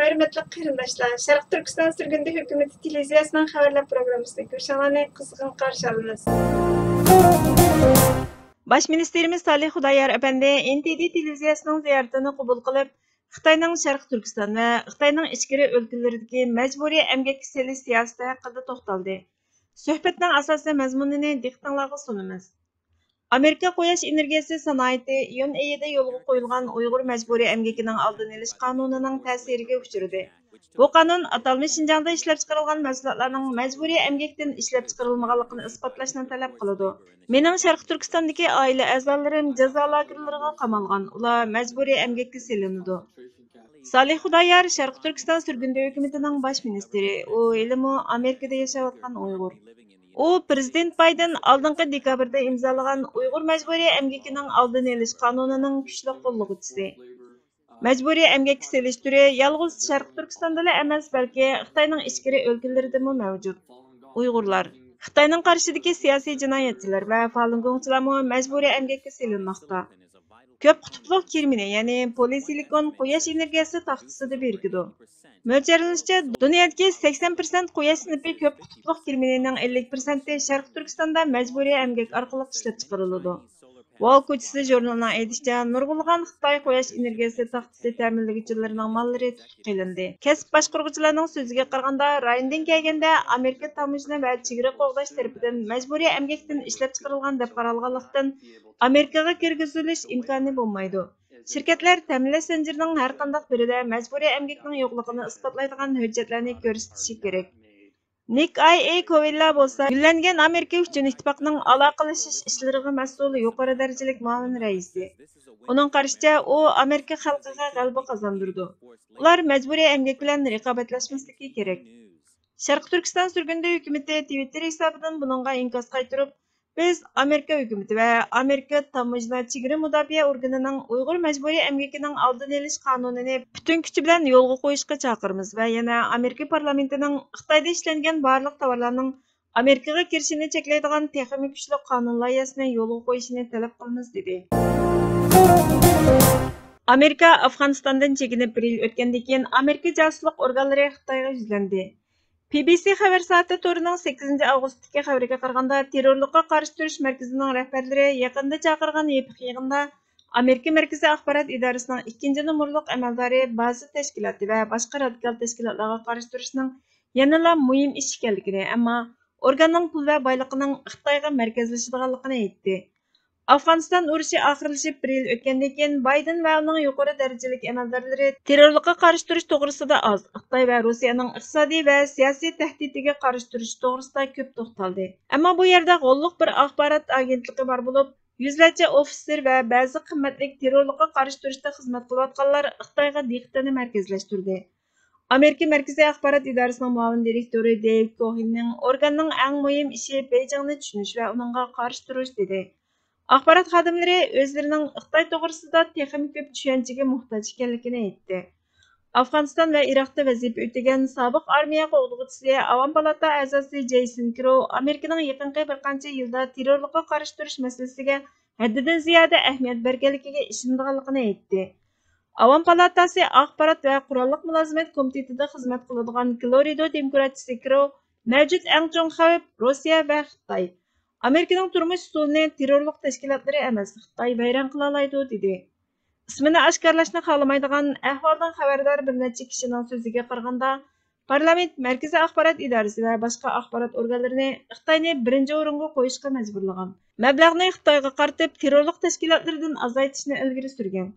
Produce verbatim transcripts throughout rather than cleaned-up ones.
ھۆرمەتلىك قېرىنداشلار، شەرقىي تۈركىستان سۈرگۈندە ھۆكۈمىتى تېلېۋىزىيەسىنىڭ خەۋەرلەر پروگراممىسىدىن كۆرۈشۈڭلارنى قىزغىن قارشى ئالىمىز. باش مىنىستىرىمىز سالىھ خۇدايار ئەپەندى ئېن تى دى تېلېۋىزىيەسىنىڭ زىيارىتىنى قوبۇل قىلىپ، خىتاينىڭ شەرقىي تۈركىستان ۋە خىتاينىڭ ئىچكىرى ئۆلكىلىرىدىكى مەجبۇرىي ئەمگەككە سېلىش سىياسىتى ھەققىدە توختالدى. سۆھبەتنىڭ ئاساسىي مەزمۇنىنى دىققىتىڭلارغا سۇنىمىز. ئامېرىكا قۇياش ئېنېرگىيەسى سانائىتى ئىيۇن ئېيىدا يولغا قويۇلغان ئۇيغۇر مەجبۇرىي ئەمگىكىنىڭ ئالدىنى ئېلىش قانۇنىنىڭ تەسىرىگە ئۇچرىدى. بۇ قانۇن ئاتالمىش شىنجاڭدا ئىشلەپچىقىرىلغان مەھسۇلاتلارنىڭ مەجبۇرىي ئەمگەكتىن ئىشلەپچىقىرىلمىغانلىقىنى ئىسپاتلاشنى تەلەپ قىلىدۇ. مېنىڭ شەرقىي تۈركىستاندىكى ئائىلە ئەزالىرىم جازا لاگېرلىرىغا قامالغان، ئۇلار مەجبۇرىي ئەمگەككە سېلىنىدۇ. سالىھ خۇدايار شەرقىي تۈركىستان سۈرگۈندە ھۆكۈمىتىنىڭ باش مىنىستىرى، ئۇ ھېلىمۇ ئامېرىكىدا ياشاۋاتقان ئۇيغۇر. ئۇ پىرېزىدېنت بايدېن ئالدىنقى دېكابىردا ئىمزالىغان ئۇيغۇر مەجبۇرىي ئەمگىكىنىڭ ئالدىنى ئېلىش قانۇنىنىڭ كۈچلۈك قوللىغۇچىسى. مەجبۇرىي ئەمگەككە سېلىش تۈرى يالغۇز شەرقىي تۈركىستاندىلا ئەمەس، بەلكى خىتاينىڭ ئىچكىرى ئۆلكىلىرىدىمۇ مەۋجۇت. ئۇيغۇرلار، خىتاينىڭ قارشىسىدىكى سىياسىي جىنايەتچىلەر ۋە فالۇنگوڭچىلارمۇ مەجبۇرىي ئەمگەككە سېلىنماقتا. كۆپ قۇتۇپلۇق كىرىمىنى، يەنى پولىسىلىكون قۇياش ئېنېرگىيەسى تاختىسىدا بېرىكىدۇ. مۆلچەرلىنىشىچە، دۇنيادىكى سەكسەن پىرسەنت قۇياش سىنىپى كۆپ قۇتۇپلۇق كىرىمىنىنىڭ ئەللىك پىرسەنتى شەرقىي تۈركىستاندا مەجبۇرىي ئەمگەك ئارقىلىق ئىشلەپچىقىرىلىدۇ. ۋال كوچىسى ژۇرنىلىنىڭ ئېيتىشىچە، نۇرغۇنلىغان خىتاي قۇياش ئېنېرگىيەسى تاختىسى تەمىنلىگۈچىلىرىنىڭ ماللىرى تۇتۇپ قېلىندى. كەسىپ باشقۇرغۇچىلارنىڭ سۆزىگە قارىغاندا، رايوندىن كەلگەندە ئامېرىكا تاموژنا ۋە چېگرا قوغداش تەرىپىدىن مەجبۇرىي ئەمگەكتىن ئىشلەپچىقىرىلغان دەپ قارالغانلىقتىن، ئامېرىكىغا كىرگۈزۈلۈش ئىمكانى بولمايدۇ. شىركەتلەر تەمىنلەش زەنجىرىنىڭ ھەر قانداق بىرىدە مەجبۇرىي ئەمگەكنىڭ يوقلۇقىنى ئىسپاتلايدىغان ھۆججەتلەرنى كۆرسىتىشى كېرەك. نىك ئاي ئېي كوۋېللا بولسا، گۈللەنگەن ئامېرىكا ئۈچۈن ئىتتىپاقنىڭ ئالاقىلىشىش ئىشلىرىغا مەسئۇل يۇقىرى دەرىجىلىك مۇئاۋىن رەئىسى. ئۇنىڭ قارىشىچە، ئۇ ئامېرىكا خەلقىگە غەلىبە قازاندۇرىدۇ. ئۇلار مەجبۇرىي ئەمگەك بىلەن رىقابەتلەشمەسلىكى كېرەك. شەرقىي تۈركىستان سۈرگۈندە ھۆكۈمىتى تىۋىتتېر ھېسابىدىن بۇنىڭغا ئىنكاس قايتۇرۇپ، بىز ئامېرىكا ھۆكۈمىتى ۋە ئامېرىكا تاموژنا چېگرا مۇداپىئە ئورگىنىنىڭ ئۇيغۇر مەجبۇرىي ئەمگىكىنىڭ ئالدىنى ئېلىش قانۇنىنى پۈتۈن كۈچى بىلەن يولغا قويۇشقا چاقىرىمىز ۋە يەنە ئامېرىكا پارلامېنتىنىڭ خىتايدا ئىشلەنگەن بارلىق تاۋارلارنىڭ ئامېرىكىغا كىرىشىنى چەكلەيدىغان تېخىمۇ كۈچلۈك قانۇن لايىھەسىنى يولغا قويۇشىنى تەلەپ قىلىمىز، دېدى. ئامېرىكا ئافغانىستاندىن چېكىنىپ بىر يىل ئۆتكەندىن كېيىن، ئامېرىكا جاسۇسلۇق ئورگانلىرى خىتايغا يۈزلەندى. بى بى سى خەۋەر سائىتى تورىنىڭ سەككىزىنچى ئاۋغۇستتىكى خەۋىرىگە قارىغاندا، تېررورلۇققا قارشى تۇرۇش مەركىزىنىڭ رەھبەرلىرى يېقىندا چاقىرغان يېپىق يىغىندا، ئامېرىكا مەركىزىي ئاخبارات ئىدارىسىنىڭ ئىككىنچى نومۇرلۇق ئەمەلدارى بازا تەشكىلاتى ۋە باشقا رادىكال تەشكىلاتلارغا قارشى تۇرۇشنىڭ يەنىلا مۇھىم ئىش ئىكەنلىكىنى، ئەمما ئورگاننىڭ پۇل ۋە بايلىقىنىڭ خىتايغا مەركەزلىشىدىغانلىقىنى ئېيتتى. ئافغانىستان ئۇرۇشى ئاخىرلىشىپ بىر يىل ئۆتكەندىن كېيىن، بايدېن ۋە ئۇنىڭ يۇقىرى دەرىجىلىك ئەمەلدارلىرى تېررورلۇققا قارشى تۇرۇش توغرىسىدا ئاز، خىتاي ۋە روسىيەنىڭ ئىقتىسادىي ۋە سىياسىي تەھدىتىگە قارشى تۇرۇش توغرىسىدا كۆپ توختالدى. ئەمما بۇ يەردە غوللۇق بىر ئاخبارات ئاگېنتلىقى بار بولۇپ، يۈزلەرچە ئوفىتسېر ۋە بەزى قىممەتلىك تېررورلۇققا قارشى تۇرۇشتا خىزمەت قىلىۋاتقانلار خىتايغا دىققىتىنى مەركەزلەشتۈردى. ئامېرىكا مەركىزىي ئاخبارات ئىدارىسىنىڭ مۇئاۋىن دىرېكتورى دېيۋىد كوھېننىڭ ئورگاننىڭ ئەڭ مۇھىم ئىشى بېيجىڭنى چۈشىنىش ۋە ئۇنىڭغا قارشى تۇرۇش، دېدى. ئاخبارات خادىملىرى ئۆزلىرىنىڭ خىتاي توغرىسىدا تېخىمۇ كۆپ چۈشەنچىگە موھتاج ئىكەنلىكىنى ئېيتتى. ئافغانىستان ۋە ئىراقتا ۋەزىپە ئۆتىگەن سابىق ئارمىيە قوغدىغۇچىسى، ئاۋام پالاتا ئەزاسى جېيسون كرو ئامېرىكىنىڭ يېقىنقى بىر قانچە يىلدا تېررورلۇققا قارشى تۇرۇش مەسىلىسىگە ھەددىدىن زىيادە ئەھمىيەت بەرگەنلىكىگە ئىشىنىدىغانلىقىنى ئېيتتى. ئاۋام پالاتاسى ئاخبارات ۋە قوراللىق مۇلازىمەت كومىتېتىدا خىزمەت قىلىدىغان كلورىدو دېموكراتچىسى كرو، مەۋجۇت ئەڭ چوڭ خەۋپ روسىيە ۋە خىتاي. ئامېرىكىنىڭ تۇرمۇش ئۇسۇلىنى تېررورلۇق تەشكىلاتلىرى ئەمەس، خىتاي ۋەيران قىلالايدۇ، دېدى. ئىسمىنى ئاشكارىلاشنى خالىمايدىغان، ئەھۋالدىن خەۋەردار بىر نەچچە كىشىنىڭ سۆزىگە قارىغاندا، پارلامېنت مەركىزىي ئاخبارات ئىدارىسى ۋە باشقا ئاخبارات ئورگانلىرىنى خىتاينى بىرىنچى ئورۇنغا قويۇشقا مەجبۇرلىغان. مەبلەغنى خىتايغا قارىتىپ، تېررورلۇق تەشكىلاتلىرىدىن ئازايتىشنى ئىلگىرى سۈرگەن.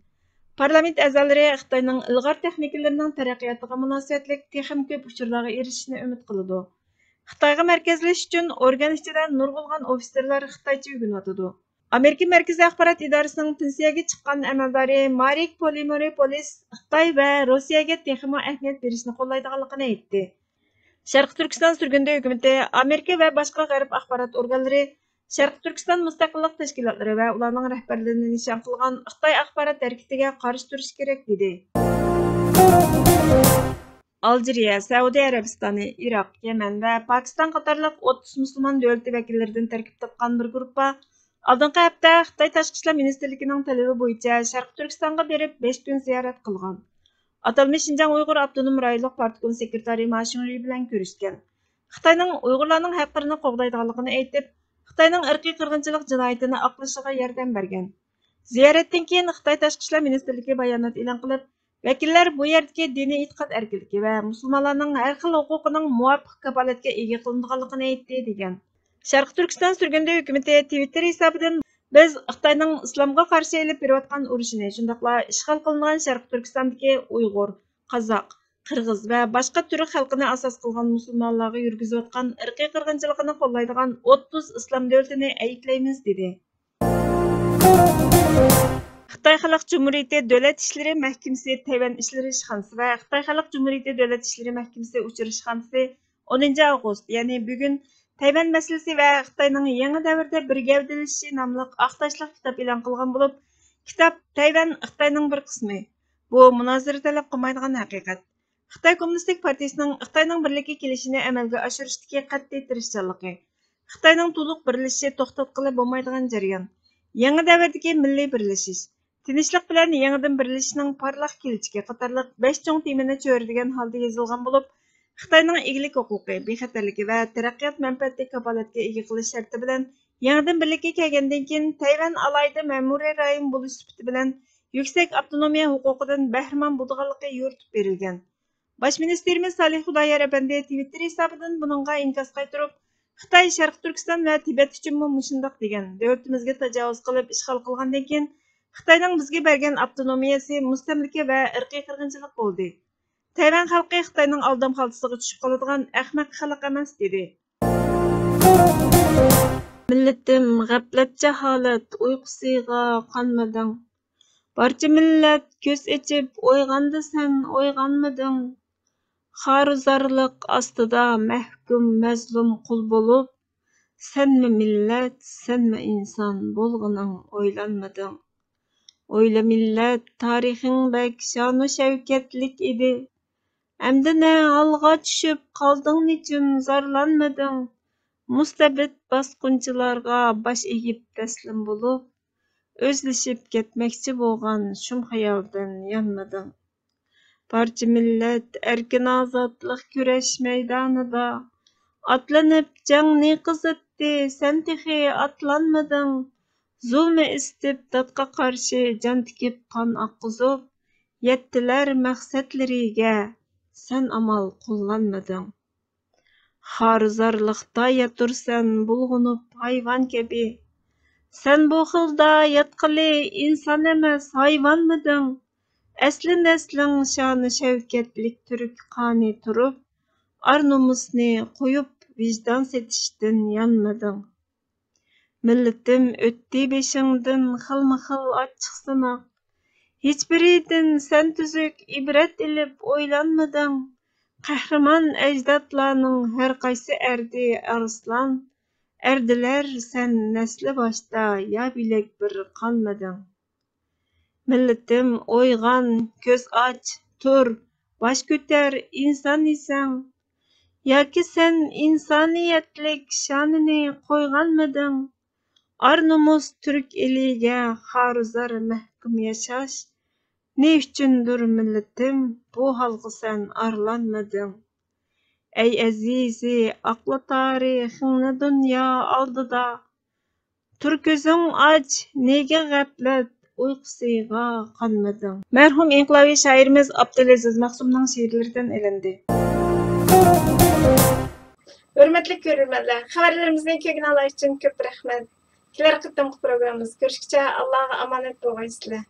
پارلامېنت ئەزالىرى خىتاينىڭ ئىلغار تېخنىكىلىرىنىڭ تەرەققىياتىغا مۇناسىۋەتلىك تېخىمۇ كۆپ ئۇچۇرلارغا ئېرىشىشنى ئۈمىد قىلىدۇ. خىتايغا مەركەزلىشىش ئۈچۈن ئورگان ئىچىدە نۇرغۇنلىغان ئوفىتسېرلار خىتايچە ئۆگىنىۋاتىدۇ. ئامېرىكا مەركىزىي ئاخبارات ئىدارىسىنىڭ پېنسىيەگە چىققان ئەمەلدارى مارىك پولىمورىپولىس خىتاي ۋە روسىيەگە تېخىمۇ ئەھمىيەت بېرىشنى قوللايدىغانلىقىنى ئېيتتى. شەرقىي تۈركىستان سۈرگۈندە ھۆكۈمىتى ئامېرىكا ۋە باشقا غەرب ئاخبارات ئورگانلىرى شەرقىي تۈركىستان مۇستەقىللىق تەشكىلاتلىرى ۋە ئۇلارنىڭ رەھبەرلىرىنى نىشان قىلغان خىتاي ئاخبارات ھەرىكىتىگە قارشى تۇرۇش كېرەك، دېدى. ئالجىرىيە، سەئۇدى ئەرەبىستانى، ئىراق، يەمەن ۋە پاكىستان قاتارلىق ئوتتۇز مۇسۇلمان دۆلىتى ۋەكىللىرىدىن تەركىب تاپقان بىر گۇرۇپپا ئالدىنقى ھەپتە خىتاي تاشقى ئىشلار مىنىستىرلىكىنىڭ تەلىپى بويىچە شەرقىي تۈركىستانغا بېرىپ، بەش كۈن زىيارەت قىلغان. ئاتالمىش شىنجاڭ ئۇيغۇر ئاپتونوم رايونلۇق پارتكوم سېكرېتارى ما شىڭرۇي بىلەن كۆرۈشكەن. خىتاينىڭ ئۇيغۇرلارنىڭ ھەقلىرىنى قوغدايدىغانلىقىنى ئېيتىپ، خىتاينىڭ ئىرقىي قىرغىنچىلىق جىنايىتىنى ئاقلىشىغا ياردەم بەرگەن. زىيارەتتىن كېيىن خىتاي تاشقى ئىشلار مىنىستىرلىكى بايانات ئېلان قىلىپ، ۋەكىللەر بۇ يەردىكى دىنىي ئېتىقاد ئەركىنلىكى ۋە مۇسۇلمانلارنىڭ ھەر خىل ھوقۇقىنىڭ مۇۋاپىق كاپالەتكە ئىگە قىلىنىدىغانلىقىنى ئېيتتى، دېگەن. شەرقىي تۈركىستان سۈرگۈندە ھۆكۈمىتى تىۋىتتېر ھېسابىدىن، بىز خىتاينىڭ ئىسلامغا قارشى ئېلىپ بېرىۋاتقان ئۇرۇشىنى، شۇنداقلا ئىشغال قىلىنغان شەرقىي تۈركىستاندىكى ئۇيغۇر، قازاق، قىرغىز ۋە باشقا تۈرك خەلقىنى ئاساس قىلغان مۇسۇلمانلارغا يۈرگۈزۈۋاتقان ئىرقىي قىرغىنچىلىقىنى قوللايدىغان ئوتتۇز ئىسلام دۆلىتىنى ئەيىبلەيمىز، دېدى. خىتاي خەلق جۇمھۇرىيىتى دۆلەت ئىشلىرى مەھكىمىسى تەيۋەن ئىشلىرى ئىشخانىسى ۋە خىتاي خەلق جۇمھۇرىيىتى دۆلەت ئىشلىرى مەھكىمىسى ئۇچۇر ئىشخانىسى ئونىنچى ئاۋغۇست، يەنى بۈگۈن تەيۋەن مەسىلىسى ۋە خىتاينىڭ يېڭى دەۋردە بىر گەۋدىلىشىشى ناملىق ئاق تاشلىق كىتاب ئېلان قىلغان بولۇپ، كىتاب تەيۋەن خىتاينىڭ بىر قىسمى. بۇ مۇنازىرە تەلەپ قىلمايدىغان ھەقىقەت. خىتاي كوممۇنىستىك پارتىيىسىنىڭ خىتاينىڭ بىرلىككە كېلىشىنى ئەمەلگە ئاشۇرۇشتىكى قەتئىي تىرىشچانلىقى، خىتاينىڭ تولۇق بىرلىشىشى توختاتقىلى بولمايدىغان جەريان. يېڭى دەۋردىكى مىللىي بىرلىشىش، تىنچلىق بىلەن يېڭىدىن بىرلىشىشنىڭ پارلاق كېلىچىكى قاتارلىق بەش چوڭ تېمىنى چۆرىدىگەن ھالدا يېزىلغان بولۇپ، خىتاينىڭ ئىگىلىك ھوقۇقى، بىخەتەرلىكى ۋە تەرەققىيات مەنپەئەتىگە كاپالەتكە ئىگە قىلىش شەرتى بىلەن يېڭىدىن بىرلىككە كەلگەندىن كېيىن، تەيۋەن ئالاھىدە مەمۇرىي رايون بولۇش سۈپىتى بىلەن يۈكسەك ئاپتونومىيە ھوقۇقىدىن بەھرىمەن بولىدىغانلىقى يورۇتۇپ بېرىلگەن. باش مىنىستىرىمىز سالىھ خۇدايار ئەپەندى تىۋىتتېر ھېسابىدىن بۇنىڭغا ئىنكاس قايتۇرۇپ، خىتاي شەرقىي تۈركىستان ۋە تىبەت ئۈچۈنمۇ مۇشۇنداق دېگەن، دۆلىتىمىزگە تاجاۋۇز قىلىپ ئىشغال قىلغاندىن كېيىن، خىتاينىڭ بىزگە بەرگەن ئاپتونومىيەسى مۇستەملىكە ۋە ئىرقىي قىرغىنچىلىق بولدى. تەيۋەن خەلقى خىتاينىڭ ئالدام خالتىسىغا چۈشۈپ قالىدىغان ئەخمەق خەلق ئەمەس، دېدى. مىللىتىم، غەپلەت، جاھالەت ئۇيقۇسىغا قانمىدىڭ. بارچە مىللەت كۆز ئېچىپ ئويغاندى، سەن ئويغانمىدىڭ. خارۇزارلىق ئاستىدا مەھكۇم، مەزلۇم قۇل بولۇپ، سەنمۇ مىللەت، سەنمۇ ئىنسان بولغىنىڭ ئويلانمىدىڭ. ئويلا مىللەت، تارىخىڭ بەك شانۇ شەۋكەتلىك ئىدى. ئەمدى نە ھالغا چۈشۈپ قالدىڭ، نېچۈن زارلانمىدىڭ؟ مۇستەبىت باسقۇنچىلارغا باش ئېگىپ تەسلىم بولۇپ، ئۆزلىشىپ كەتمەكچى بولغان شۇم خىيالدىن يانمىدىڭ. پارچە مىللەت ئەركىن ئازادلىق كۈرەش مەيدانىدا ئاتلىنىپ جەڭنى قىزىتتى، سەن تېخى ئاتلانمىدىڭ. زۇلمى ئىسسىتىپ داتقا قارشى جان تىكىپ قان ئاققۇزۇپ، يەتتىلەر مەقسەتلىرىگە، سەن ئامال قوللانمىدىڭ. خارۇزارلىقتا ياتۇرسەن بۇلغىنىپ ھايۋان كەبى. سەن بۇ خىلدا ياتقىلى ئىنسان ئەمەس، ھايۋانمىدىڭ؟ ئەسلى نەسلىڭ شانۇ شەۋكەتلىك تۈرك قانى تۇرۇپ، ئار-نومۇسنى قويۇپ، ۋىجدان سېتىشتىن يانمىدىڭ. مىللىتىم، ئۆتتى بېشىڭدىن خىلمۇ خىل ئاچچىق سىناق. ھېچبىرىدىن سەن تۈزۈك ئىبرەت ئېلىپ ئويلانمىدىڭ. قەھرىمان ئەجدادلارنىڭ ھەر قايسى ئەردى ئارسلان، ئەردىلەر سەن نەسلى باشتا يا بىلەك بىر قانمىدىڭ. مىللىتىم، ئويغان، كۆز ئاچ، تۇر، باش كۆتەر، ئىنسان ئىسەڭ. ياكى سەن ئىنسانىيەتلىك شانىنى قويغانمىدىڭ؟ ئار-نومۇس تۈرك ئېلىگە خارۇزار مەھكۇم ياشاش. نى ئۈچۈندۇر مىللىتىم، بۇ ھالغا سەن ئارلانمىدىڭ؟ ئەي ئەزىزى، ئاقلا تارىخىڭنى دۇنيا ئالدىدا. تۇر كۆزۈڭ ئاچ، نېگە غەپلەت ئۇيقۇسىغا قانمىدىڭ؟ مەرھۇم ئىنقىلابىي شائىرىمىز ئابدۇلئەزىز مەخسۇمنىڭ شېئىرلىرىدىن ئېلىندى. ھۆرمەتلىك كۆرۈرمەنلەر، خەۋەرلىرىمىزنى كۆرگىنىڭلار ئۈچۈن كۆپ رەھمەت. كېلەر قېتىمقى پروگراممىمىزدا كۆرۈشكىچە ئاللاغا ئامانەت بولغايسىلەر.